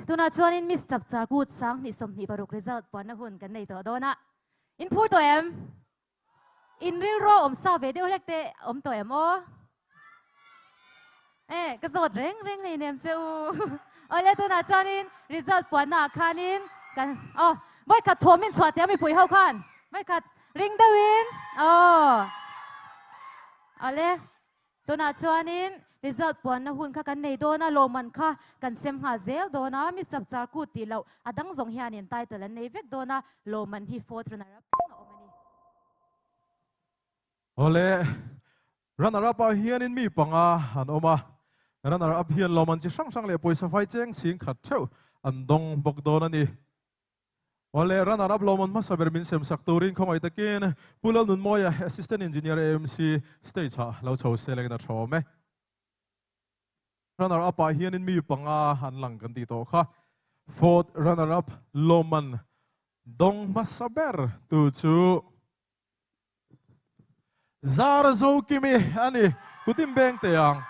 tunah chuanin Miss Chapchar Kut 2026 result puanna hun kan nei tawh dawn a. In phur tawh em? In rilru awm sa ve deuh hlek te awm tawh em aw? E, ka zawt reng reng nei nem che u. Awle tunah chuanin result puanna ah khanin kan aw vawikhat thuam in chhuah teh a mipui ho khan vawikhat ring deuhin aw. Awle tunah chuanin result puanna hun kha kan nei dawn a, lawmman kha kan sem nghal zel dawn a, mi chapchar kut tih loh a dang zawng hianin title an nei vek dawn a, lawmman hi fourth runner up thleng a awm a ni. Awle, runner up ah hianin mi panga an awm a, runner up hian lawmman chi hrang hrang leh pawisa fai cheng chhing khat theuh an dawng bawk dawn a ni. Awle, runner up lawmman hmasa ber min sem sak turin khawngaih takin Pu Lalnunmawia, Assistant Engineer AMC stage ah lo chho sel engin a thawm e. Runner up ah hianin mi panga an lang kan tih tawh kha. Fourth runner up lawmman dawng hmasa ber tu chu Zara Zokimi a ni, kutin beng teh ang.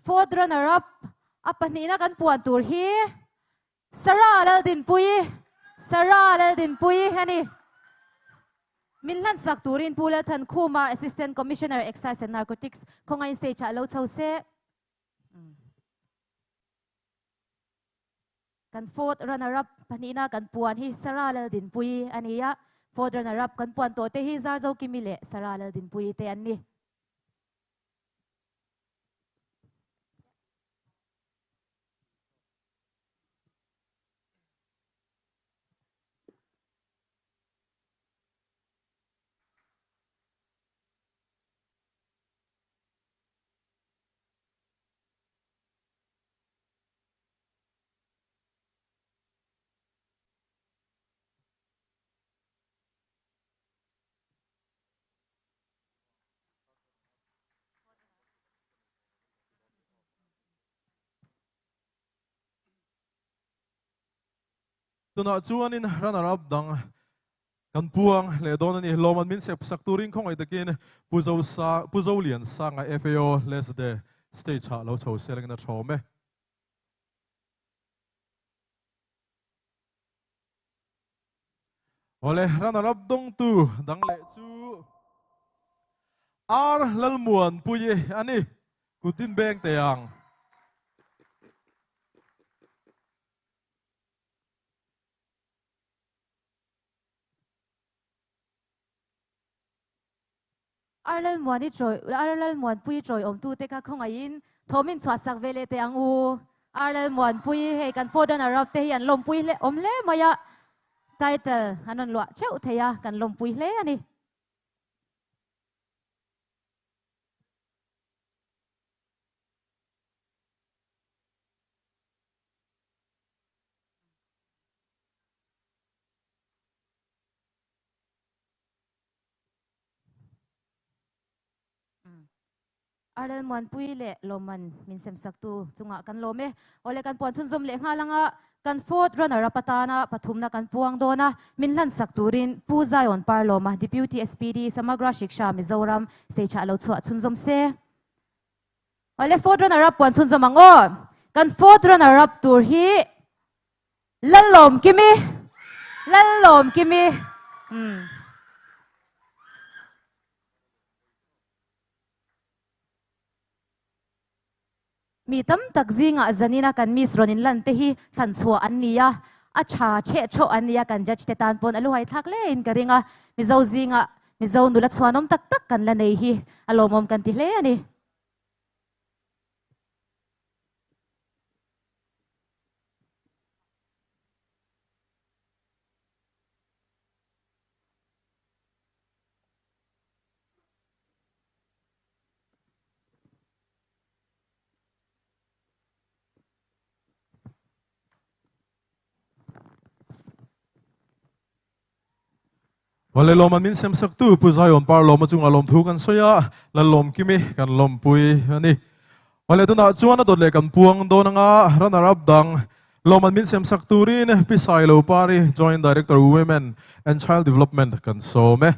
Fourth runner up a pahnihna kan puan tur hi Sarah Laldinpuii, Sarah Laldinpuii a ni. Min hlansak turin Pu Lalthankhuma, Assistant Commissioner, Excise and Narcotics, khawngaiin stage ah lo chho se. Kan fourth runner up pahnihna kan puan hi Sarah Laldinpuii a ni a. Fourth runner up kan puan tawh te hi Zarzokimi leh Sarah Laldinpuii te an ni. Tunah chuanin runner up dang kan puang leh dawn a ni. Lawman min sep sak turin khawngaih takin Pu Zo Sa Pu Zolian Sanga FAO Lesde stage ah lo chho selengin a thawm e. Awle, runner up dawngtu dang leh chu R Lalmuanpuii a ni. Kutin beng teh ang. R Lalmuani chawi R Lalmuanpuii chawi awmtute kha khawngaihin thawmin chhuahsak ve leh teh ang u. R Lalmuanpuii hei kan fourth runner up te hi an lawmpui hle awm hle mai a, title an rawn luah theuh thei a, kan lawmpui hle a ni. Arlel Muanpui leh Lawmman min semsaktu chungah kan lawm e. Awle kan puan chhunzawm leh nghal anga kan fourth runner up atana pathumna kan puang dawn a, min hlansak turin Pu Zion Parlawma, Deputy SPD, Samagra Shiksha, Mizoram stage ah lo chhuah chhunzawm se. Awle fourth runner up puan chhunzawm ang aw. Kan fourth runner up tur hi Lallawmkimi, Lallawmkimi. Umm. Mi tam tak zingah zanina kan Miss rawn inlan te hi thlan chhuah an ni a, a tha cheh thawh an ni a, kan judge te tan pawn a luhai thlak hle in ka ring a, Mizo zingah Mizo nula chhuanawm tak tak kan la nei hi a lawmawm kan ti hle a ni. Awle lawm an min sem sak tu Pu Zion Par lawm a chungah lawmthu kan sawi a, Lallawmkimi kan lawmpui a ni. Awle tunah chuan a dawt leh kan puang dawn anga runner up dang lawm an min sem sak turin Pi Sailo Pari Joint Director Women and Child Development kan sawm e.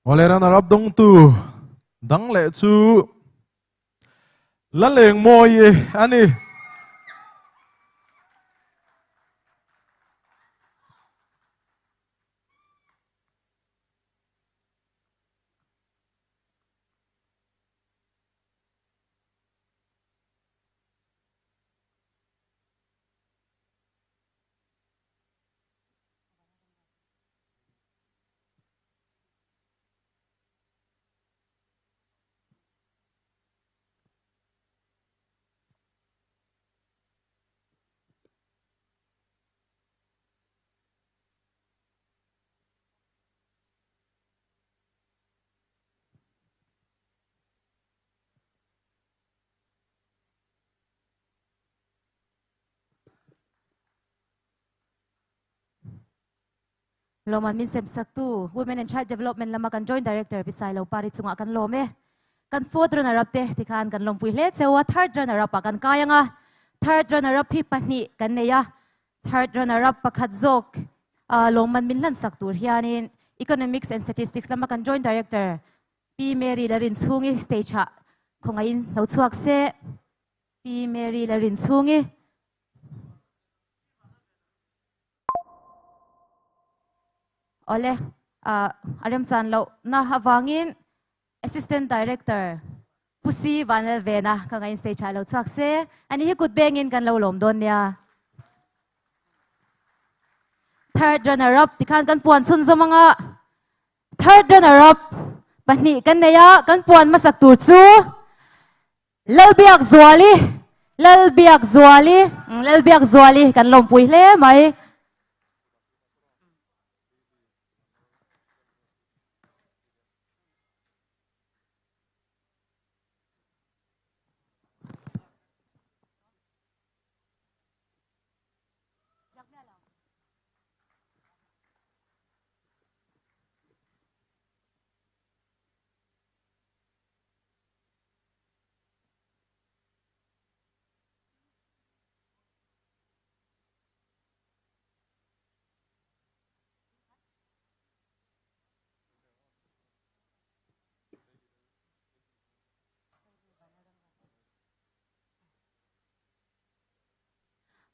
Awle runner up dawngtu dang leh chu Lalengmawi a ni. Lawman min sem saktu Women and Child Development lama kan Joint Director Pi Sailo Pari chungah kan lawm e. Kan fourth runner up te tikhan kan lawmpui hle cheu a, third runner up ah kan kai anga. Third runner up hi pahnih kan nei a. Third runner up pakhat zawk lawmman min hlan sak tur hianin Economics and Statistics lama kan Joint Director Pi Mary Larinchhungi stage ah khawngaihin lo chhuak se. Pi Mary Larinchhungi. Awle, a remchan loh na avangin Assistant Director Pu Si Vanlalvena ka ngain stage ah lo chhuak se. Ani hi kut bengin kan lo lawm dawn nia. Third runner up tikhan kan puan chhunzawm anga. Third runner up pahnih kan nei a, kan puan hmasak tur chu Lalbiakzuali, Lalbiakzuali, Lalbiakzuali kan lawmpui hle mai.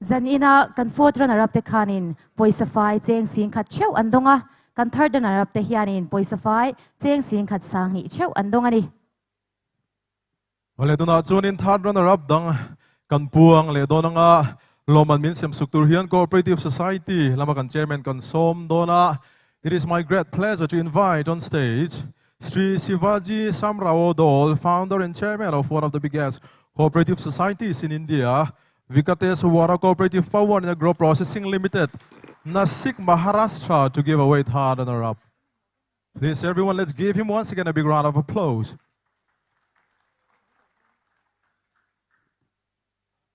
Zan ina kan fourth runner up te khanin pawisa fai cheng sing khat theuh an dawng a, kan third runner up te hianin pawisa fai cheng sing khat sang hnih theuh an dawng a ni. Awle tunah chuanin third runner up dang kan puang leh dawn anga lawmman min sem suk tur hian Cooperative Society lama kan chairman kan sawm dawn a. It is my great pleasure to invite on stage Sri Shivaji Shamrao Dole, founder and chairman of one of the biggest cooperative societies in India, Vikateswara Cooperative Power and Agro Processing Limited, Nasik, Maharashtra, to give away third runner-up. Please, everyone, let's give him once again a big round of applause.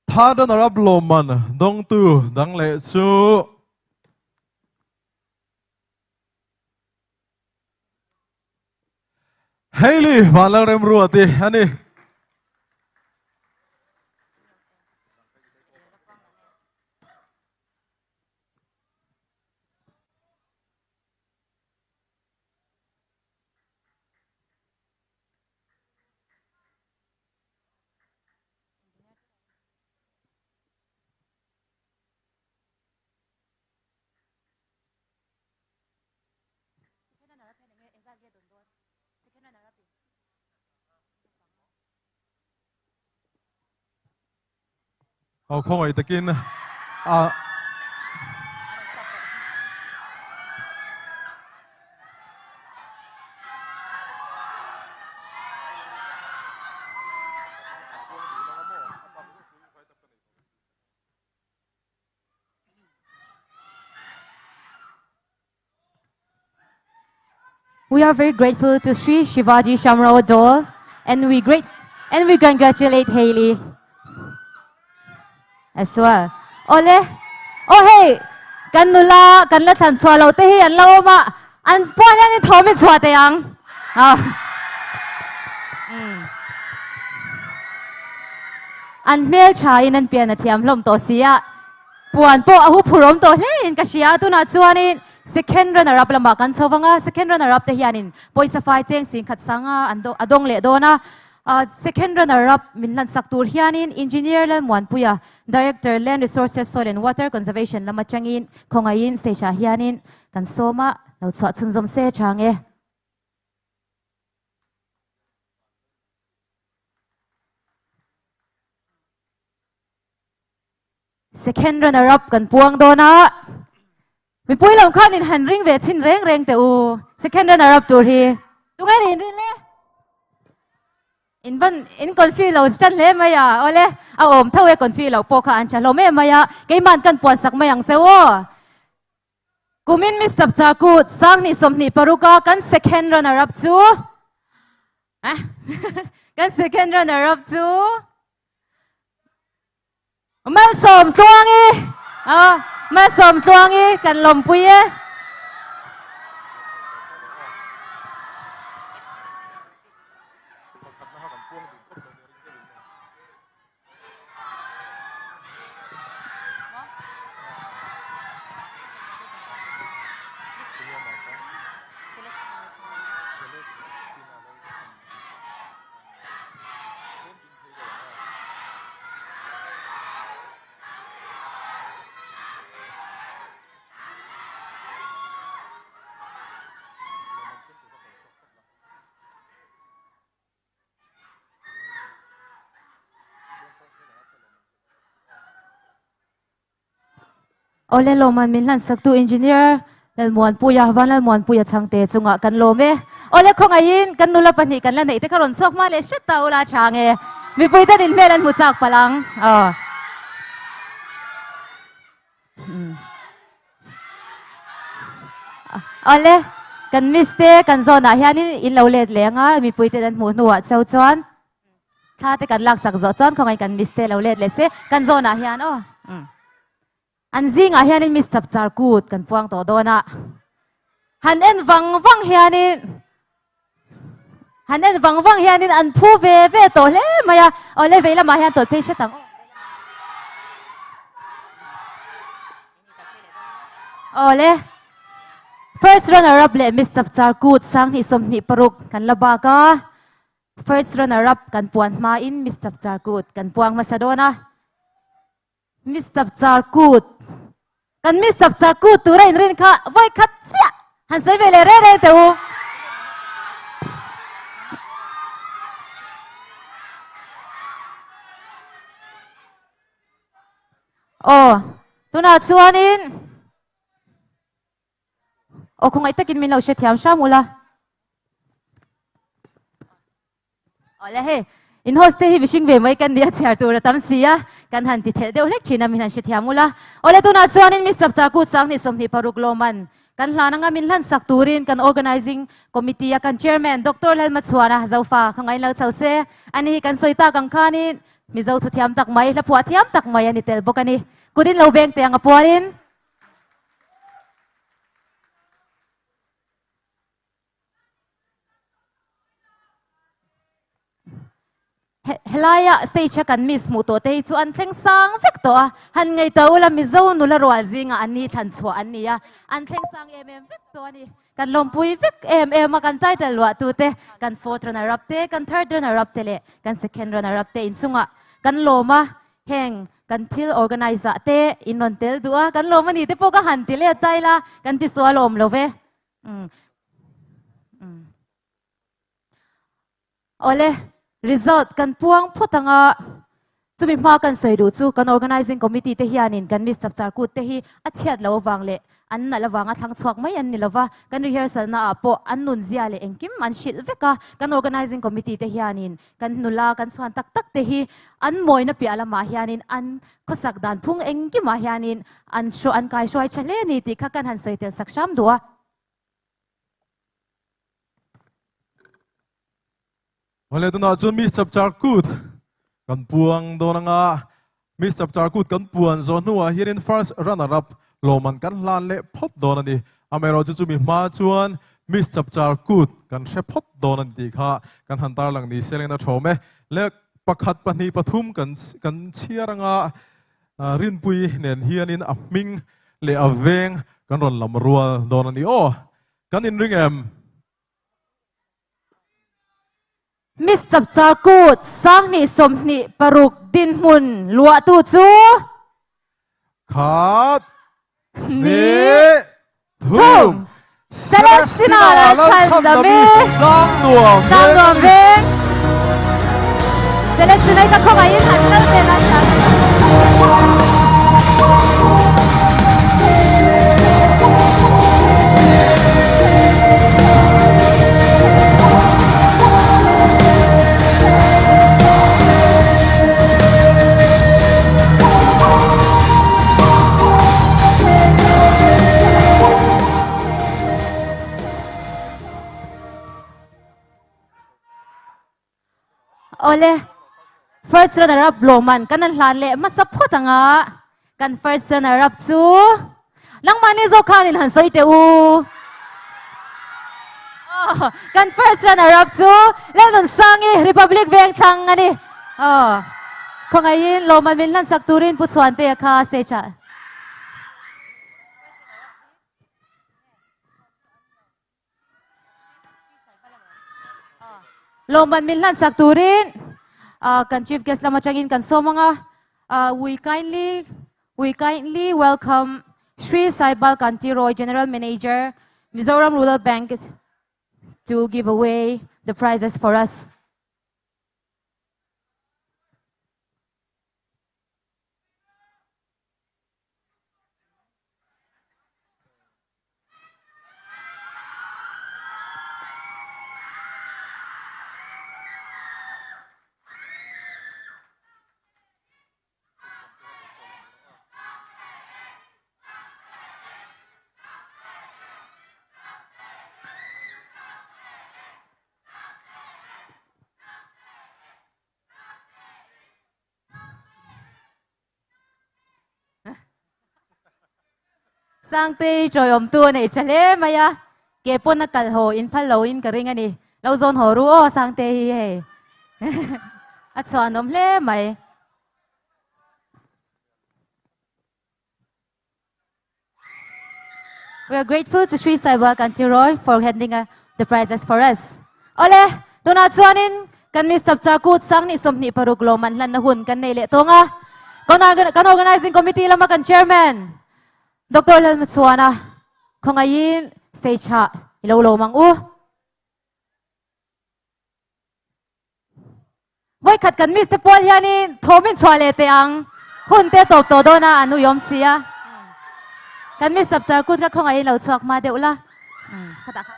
Third runner-up lawmman dawngtu dang leh chu Hailey Vanlalremruati a ni. Aw khawngaih takin a We are very grateful to Sri Shivaji Shamrao Dole and we great and we congratulate Hailey as well. Ole, oh hei, kan nula kan la thlan chhuah lo te hi an lo awm a, an puan hian in thawm in chhuah teh ang. Ah. Mm. An hmel tha in an pian a thiam hlawm tawh si a, puan pawh a hu phurawm tawh hle in ka hria. Tunah chuanin Second runner up lamah kan chho vang a, second runner up te hianin pawisa fai cheng sing khat sanga an a dawng leh dawn a. Second runner up min hlansak tur hianin Engineer Lalmuanpuia, Director Land Resources Soil and Water Conservation lam atangin khawngaihin stage ah hianin kan sawm a, lo chhuah chhunzawm se chang e. Second runner up kan puang dawn a, mipui lam khan in han ring ve chhin reng reng teh u, second runner up tur hi tunge ni in rin le? In van in confi lo tan hle mai a, awle a awm tho e confi lo pawh kha an tha hlawm em mai a, keiman kan puan sak mai ang che u aw. Kumin mi sapchar kut 20 26 a kan second runner up chu kan second runner up chu Malsawm Tluangi a Malsawm Tluangi kan lawmpui e. Awle lawmman min hlansak tu Engineer Lalmuanpuia, Van Lalmuanpuia chhangte chungah kan lawm e. Awle khawngaihin kan nula pahnih kan la neih te kha rawn chhuak hma leh hret ta ula chang e. Mipui ten in hmel an hmu chak palh ang. Aw. Awle kan miss te kan zawnah hianin in lo let leh anga mipui ten an hmuh hnuah cheu chuan Thla te kan laksak zawh chuan khawngaih kan miss te lo let leh se kan zawnah hian aw. An zingah hianin miss chapchar kut kan puang tawh dawn a. Han en vang vang hianin han en vang vang hianin an phu ve ve tawh hle mai a. Aw le vei lamah hian tawlh phei hret ang aw. Aw le. First runner up leh miss chapchar kut 2026 kan la bak a. First runner up kan puan hmain Miss Chapchar Kut kan puang hmasa dawn a. Miss Chapchar Kut kan Miss Chapchar Kut tura inrin kha vawi khat chiah han sawi ve leh reng reng teh u. Aw, tunah chuanin Aw khawngaih takin min lo hrethiam hram ula. Awle hei, in host te hi mihring ve mai kan nia chhiar tur a tam si a, kan han ti thelh deuh hlek thin a min han hrethiam ula. Awle tunah chuanin Miss Chapchar Kut 2026 lawman kan hlan anga min hlan sak turin kan Organizing Committee a kan Chairman Doctor Lalmachhuana Zofa khawngaih in lo chho se. Ani hi kan sawi tak ang khanin Mizo thuthiam tak mai, hlaphuah thiam tak mai a ni tel bawk a ni. Kut in lo beng teh ang a pualin. Helaia stage a kan miss hmuh tawh te hi chu an thleng sang vek tawh a, han ngaihtuah ula Mizo nula rual zingah an ni thlan chhuah an ni a, an thleng sang em em vek tawh a ni. Kan lawmpui vek em em a, kan title luah tu te, kan fourth runner up te, kan third runner up te leh kan second runner up te inchungah kan lawm a, heng Kan thil organise ah te in rawn tel duh a, kan lawm a ni te pawh ka han ti let ta ila, kan ti sual awm lo ve. Awle, result kan puang phawt ang a, chumi hma kan sawi duh chu kan organising committee te hianin kan Miss Chapchar Kut te hi a chhiat loh avang leh An nalh avanga thlang chhuak mai an ni lova, kan rehearsal naah pawh an nun zia leh engkim an hrilh vek a, kan organising committee te hianin kan nula kan chhuan tak tak te hi an mawina piah lamah hianin an khawsak dan phung engkimah hianin an hruai an kaihruai tha hle a ni tih kha kan han sawi tel sak hram duh a. Awle tunah chuan Miss Chapchar Kut kan puang dawn anga Miss Chapchar Kut kan puan zawh hnuah hianin first runner up lawmman kan hlan leh phawt dawn a ni. Amaherawhchu chumi hma chuan Miss Chapchar Kut kan hre phawt dawn a ni tih kha kan han tarlang ni se lengin a thawm e. Le pakhat pahnih pathum kan kan chhiar anga Rinpui nen hianin a hming leh a veng kan rawn lam rual dawn a ni aw. Kan inring em? Miss Chapchar Kut 26 dinhmun luahtu chu. Khat, hnih, thum, Celestina Lalchhandami Tlangnuam Tlangnuam veng Celestina hi ka khawngaihin han kal ve la hian. Awle, first runner up lawmman kan an hlan leh hmasa phawt anga kan first runner up chu nangmahni zawk khanin han sawi teh u. Oh, kan first runner up chu Lalnunsangi Republic Vengthlang a ni. Oh, khawngaihin lawmman min hlan sak turin Pu Chhuantea kha stage ah. Lawmman min hlan sak turin kan Chief Guest lam atangin kan sawm ang a. We kindly we kindly welcome Shri Saibal Kanti Roy, General Manager, Mizoram Rural Bank to give away the prizes for us. Sangtei chawiawmtu a nei tha hle mai a, ke pawn a kal haw in phal lo in ka ring a ni. Lo zawn haw ru aw Sangtei hi hei. A chhuanawm hle mai. We are grateful to Sri Saibal Kanti Roy for handing uh, the prizes for us. Ole, tunah chuanin kan mi Chapchar Kut 2026 lawmman hlanna hun kan nei leh tawng a. Kan organizing committee lama kan chairman Dr. Lalhmachhuana khawngaihin stage ah i lo lawm ang u. Vawikhat kan miss te pual hianin thawm in chhuah leh teh ang. Hun te tawp tawh dawn a, an uiawm si a. Kan miss chapchar kut kha khawngaihin lo chhuak hma deuh la. Khatah khan.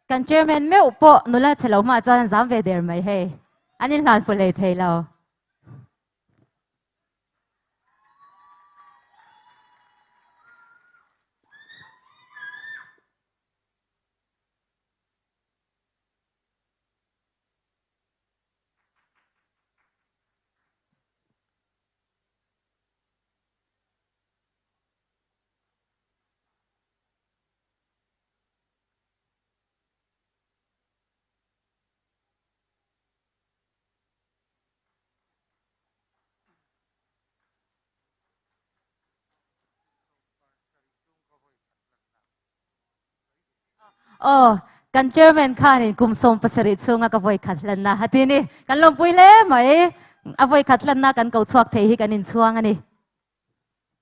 Kan chairman meuh pawh nula chhe lo hmaah chuan an zam ve der mai hei. An inhlan fu hlei thei lo. Aw, kan chairman khanin kum 17 chhunga ka vawi khat hlanna a ti ni. Kan lawmpui hle mai. A vawi khat hlanna kan ko chhuak thei hi kan inchhuang a ni.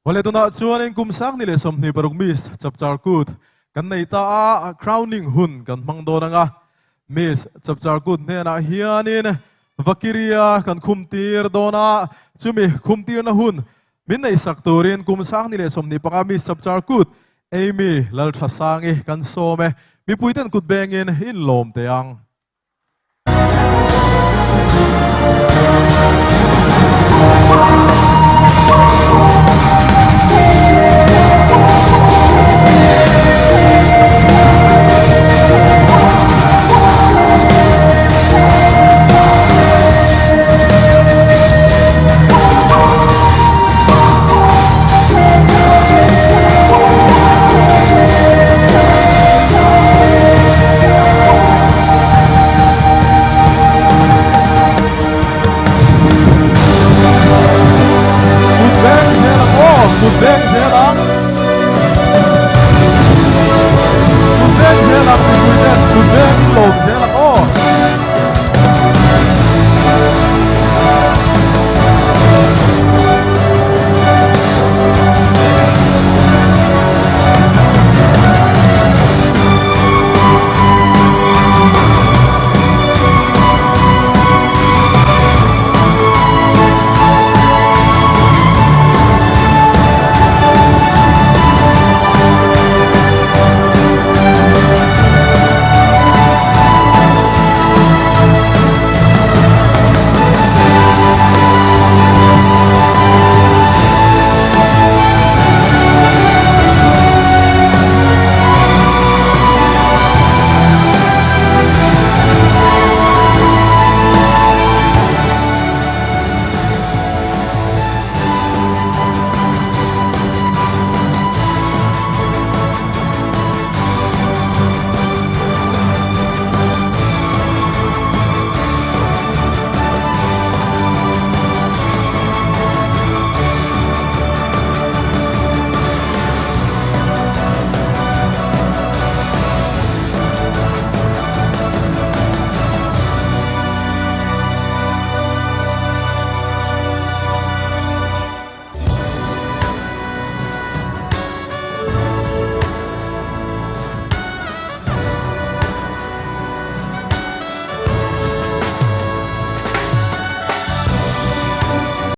Vawle tunah chuanin kum 2026 Miss Chapchar Kut kan nei ta a, crowning hun kan hmang dawn ang a. Miss Chapchar Kut hnenah hianin. Vakiria kan khum tir dawn a, chumi khum tirna hun min neih sak turin kum 2025 mi Chapchar Kut Amy Lalthasangi kan sawm e. Mipuiten kut bengin in lawm teh ang.